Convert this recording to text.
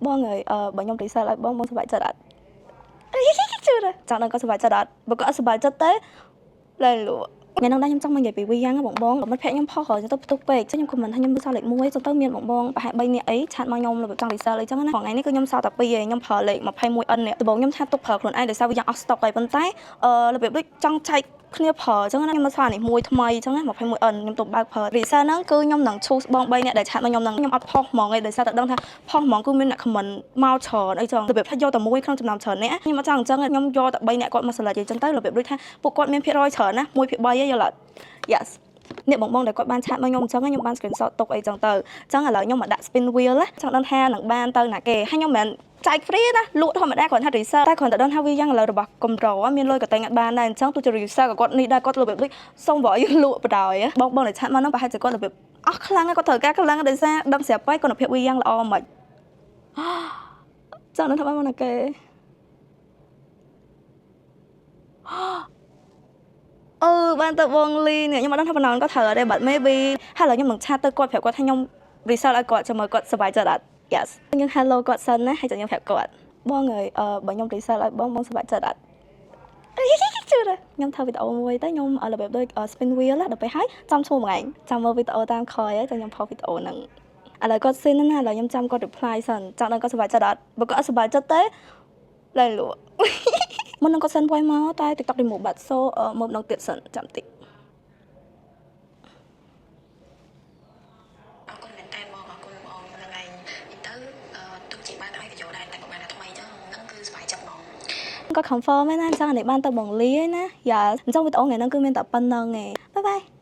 បងអើយអឺបើខ្ញុំ resell ឲ្យបងបងសប្បាយចិត្តអត់ជឿទេចង់ដឹងគាត់សប្បាយចិត្តអត់បើគាត់អត់សប្បាយចិត្តទេលែងលក់ថ្ងៃហ្នឹងដែរខ្ញុំចង់មកនិយាយពីវីយ៉ាងបងបងមិត្តភក្តិខ្ញុំផុសទៅផ្ទុះពេកចឹងខ្ញុំ comment ថាខ្ញុំសល់លេខ1ចឹងទៅមានបងបងប្រហែល3នាក់អីchat មកខ្ញុំរបៀបចង់ resell អីចឹងណាថ្ងៃនេះគឺខ្ញុំសល់តែ2ឯងខ្ញុំប្រើលេខ 21N នេះដំបូងខ្ញុំថាទុកប្រើខ្លួនឯងដោយសារវាយ៉ាងអស់ stock ហើយប៉ុន្តែអឺរបៀបដូចចង់ចែកគ្នាប្រើអញ្ចឹងណាខ្ញុំមកស្មាននេះមួយថ្មីអញ្ចឹងណា 21N ខ្ញុំទៅបើកប្រើ resell ហ្នឹងគឺខ្ញុំនឹង choose បង3នាក់ដែល chat មកខ្ញុំហ្នឹងខ្ញុំអត់ផុសហ្មងឯងដោយសារតែដឹងថាផុសហ្មងគឺមានអ្នក comment មកច្រើនអីចឹងរបៀបថាយកតែមួយក្នុងចំណោមច្រើននាក់ខ្ញុំអត់ចង់អញ្ចឹងខ្ញុំយកតែ3នាក់គាត់មក select អញ្ចឹងទៅរបៀបដូចថាពួកគាត់មានភាគរយច្រើនណា1ភាគ3ឯងយល់អត់ Yes អ្នកបងបងដែលគាត់បាន chat មកខ្ញុំអញ្ចឹងខ្ញុំបាន screenshot ទុកអីចឹងទៅអញ្ចឹងឥឡូវខ្ញុំមកដាក់ spin wheel ណាចង់ដឹងថានឹងបានទៅណាគេហើយខ្ញុំមិនមែនចែក free ណាលក់ធម្មតាគ្រាន់ថា resell តែគ្រាន់តែដឹងថាវាយ៉ាងឥឡូវរបស់កម្រមានលុយក៏តែងអត់បានដែរអញ្ចឹងទោះជា resell ក៏គាត់នេះដែរគាត់របៀបដូចសុំបើឲ្យយើងលក់បដ ாய் បងបងដែល chat មកហ្នឹងប្រហែលជាគាត់របៀបអស់ខ្លាំងគាត់ត្រូវការខ្លាំងដោយសារដឹងស្រាប់ហើយគុណភាពវាយ៉ាងល្អមិនចង់ដឹងថាបានមកណាគេអឺបានទៅបងលីនេះខ្ញុំអត់ដឹងថាប៉ុណ្ណឹងគាត់ត្រូវអត់ទេ but maybe ហើយឥឡូវខ្ញុំនឹង chat ទៅគាត់ប្រាប់គាត់ថាខ្ញុំ resell ឲ្យគាត់ចាំមើលគាត់សប្បាយចិត្តអត់ Yes ខ្ញុំ hello គាត់សិនណាហើយចាំខ្ញុំប្រាប់គាត់បងអើយអឺបើខ្ញុំ resell ឲ្យបងបងសប្បាយចិត្តអត់ជឿទេខ្ញុំធ្វើវីដេអូមួយទៅខ្ញុំរបៀបដូច spin wheel ណាដល់ពេលហើយចាំឈ្មោះមួយឯងចាំមើលវីដេអូតាមក្រោយហើយចាំខ្ញុំផុសវីដេអូហ្នឹងឥឡូវគាត់ seen ណាឥឡូវខ្ញុំចាំគាត់ reply សិនចង់ដឹងគាត់សប្បាយចិត្តអត់បើគាត់អត់សប្បាយចិត្តទេលែងលក់មុននឹងគាត់ send voice មកតែ TikTok remove បាត់ so មើលម្ដងទៀតសិនចាំតិច អរគុណមែនតើបងអរគុណបងហ្នឹងឯងនិយាយទៅអឺទោះជាបានឲ្យប្រយោជន៍ដែរតែក៏បានតែថ្មីអញ្ចឹងហ្នឹងគឺសប្បាយចិត្តហ្មង គាត់ confirm ហើយណាអញ្ចឹងអានេះបានទៅបងលីហើយណាយ៉ាអញ្ចឹងវីដេអូថ្ងៃហ្នឹងគឺមានតែប៉ុណ្្នឹងឯង bye bye.